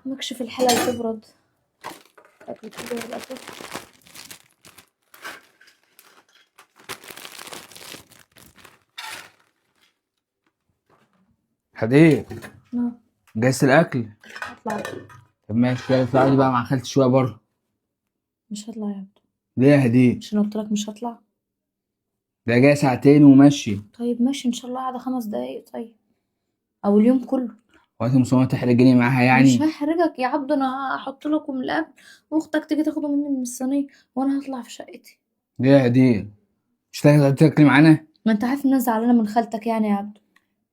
مكشف الحلة تبرد، الاكل كله يبقى سخن. هدير، نعم. جهزت الاكل؟ هطلع. طب ماشي، يلا اطلعي لي بقى مع خالتي شوية بره. مش هطلع يا عبدو. ليه يا هدير؟ مش انا قلت لك مش هطلع؟ ده جاي ساعتين وماشي. طيب ماشي ان شاء الله، قاعدة 5 دقايق طيب، او اليوم كله. وانت مصممه تحرجيني معاها يعني؟ مش هحرجك يا عبدو، انا هحط لكم الاكل واختك تيجي تاخده مني من الصينية، وانا هطلع في شقتي. ليه يا هدير؟ مش هتاكلي تاكلي معانا؟ ما انت عارف ان انا زعلانة من خالتك يعني يا عبدو.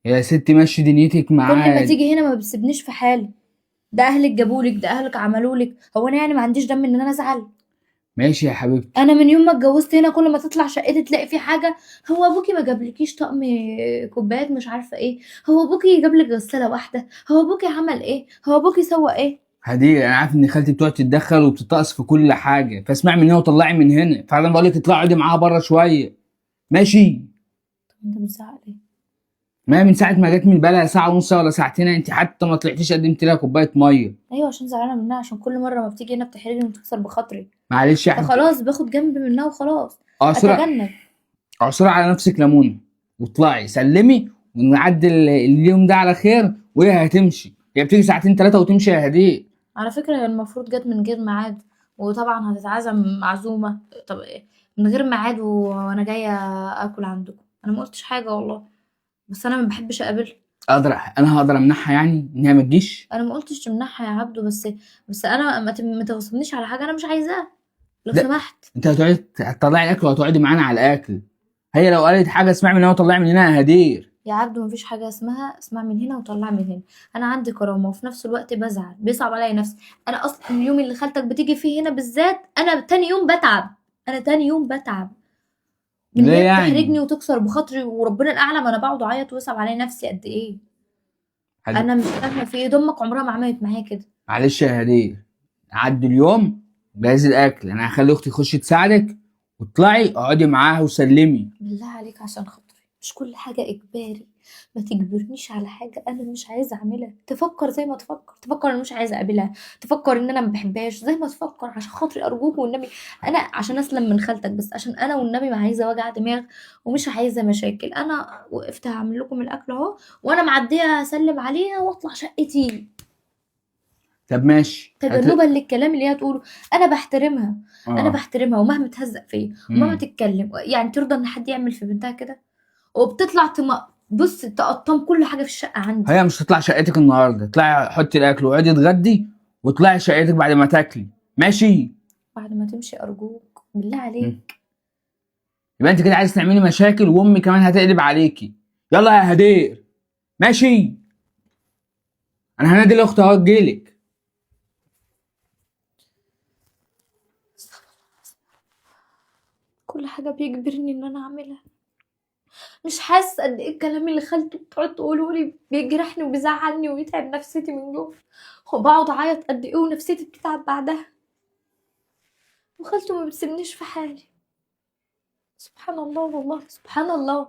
يا ستي مشي دنيتك معايا. كل ما تيجي هنا ما بتسيبنيش في حالي. ده اهلك جابولك، ده اهلك عملولك، هو انا يعني ما عنديش دم ان انا ازعل؟ ماشي يا حبيبتي. انا من يوم ما اتجوزت هنا كل ما تطلع شقتي تلاقي في حاجة. هو ابوكي ما جابلكيش طقم كوبايات مش عارفه ايه، هو ابوكي جاب لك غسالة واحدة، هو ابوكي عمل ايه، هو ابوكي سوى ايه. هدير انا عارف ان خالتي بتقعد تتدخل وبتتقص في كل حاجة، فاسمعي من هنا وطلعي من هنا. فعلا بقول لك اطلعي اقعدي معاها بره شوية. ماشي. طب انت بتزعق ليه؟ ما من ساعة ما جت من بقالها ساعة ونص ولا ساعتين، انت حتى ما طلعتيش قدمت لها كوباية مية. ايوه عشان زعلانة منها، عشان كل مرة ما بتيجي هنا بتحرجني وتكسر بخاطري. معلش يا حبيبتي. فخلاص باخد جنب منها وخلاص. اتجنب. اعصري على نفسك ليمونه واطلعي سلمي ونعدي اليوم ده على خير، وهي هتمشي. هي بتيجي ساعتين 3 وتمشي يا هديه. على فكرة هي المفروض جت من غير ميعاد، وطبعا هتتعزم معزومه. طب من غير ميعاد وانا جاية اكل عندكم؟ انا ما قلتش حاجة والله، بس انا ما بحبش اقابلها. انا هقدر امنعها يعني انها ما تجيش؟ انا ما قلتش تمنعها يا عبدو، بس انا ما تغصبنيش على حاجة انا مش عايزاها لو لا، سمحت. انت هتقعدي هتطلعي الاكل وهتقعدي معانا على الاكل. هي لو قالت حاجة اسمعي من هنا وطلعي من هنا يا هدير. يا عبدو مفيش حاجة اسمها اسمع من هنا وطلع من هنا. انا عندي كرامة وفي نفس الوقت بزعل، بيصعب عليا نفسي. انا اصلا اليوم اللي خالتك بتيجي فيه هنا بالذات انا تاني يوم بتعب. انا تاني يوم بتعب من ليه هي يعني؟ بتحرجني وتكسر بخاطري، وربنا الاعلم انا بقعد اعيط ويصعب عليا نفسي قد ايه. انا مش فاهمه في ايه، امك عمرها ما عملت معايا كده. معلش يا هدير، عدي اليوم جهزي الاكل، انا هخلي اختي تخش تساعدك، واطلعي اقعدي معاها وسلمي. بالله عليك عشان خاطري، مش كل حاجة اجباري. ما تجبرنيش على حاجة انا مش عايزه اعملها. تفكر زي ما تفكر، تفكر انا مش عايزه اقابلها، تفكر ان انا ما بحبهاش زي ما تفكر. عشان خاطري ارجوك والنبي، انا عشان اسلم من خالتك بس، عشان انا والنبي ما عايزه وجع دماغ ومش عايزه مشاكل. انا وقفت هعمل لكم الاكل اهو، وانا معدية اسلم عليها واطلع شقتي. طب ماشي. تجنبا للكلام اللي هي تقوله. انا بحترمها. انا بحترمها، ومهما تهزق فيا ومهما تتكلم، يعني ترضى ان حد يعمل في بنتها كده؟ وبتطلع بص تقطم كل حاجة في الشقة عندي. هي مش هتطلع شقتك النهارده، اطلعي حطي الاكل واقعدي اتغدي واطلعي شقتك بعد ما تاكلي. ماشي؟ بعد ما تمشي ارجوك بالله عليك. يبقى انت كده عايز تعملي مشاكل، وامي كمان هتقلب عليكي. يلا يا هدير. ماشي؟ انا هنادي الاخت اهو تجيلك. كل حاجة بيجبرني ان انا اعملها. مش حاسه قد ايه الكلام اللي خالته بتقعد تقوله لي بيجرحني وبيزعلني وبيتعب نفسيتي من جوه، وبقعد اعيط قد ايه ونفسيتي بتتعب بعدها، وخالته ما بتسيبنيش في حالي. سبحان الله والله، سبحان الله.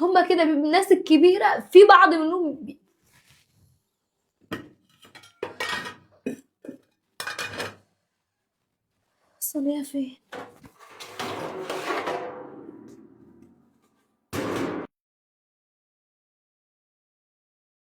هما كده الناس الكبيرة في بعض منهم الصينية فين؟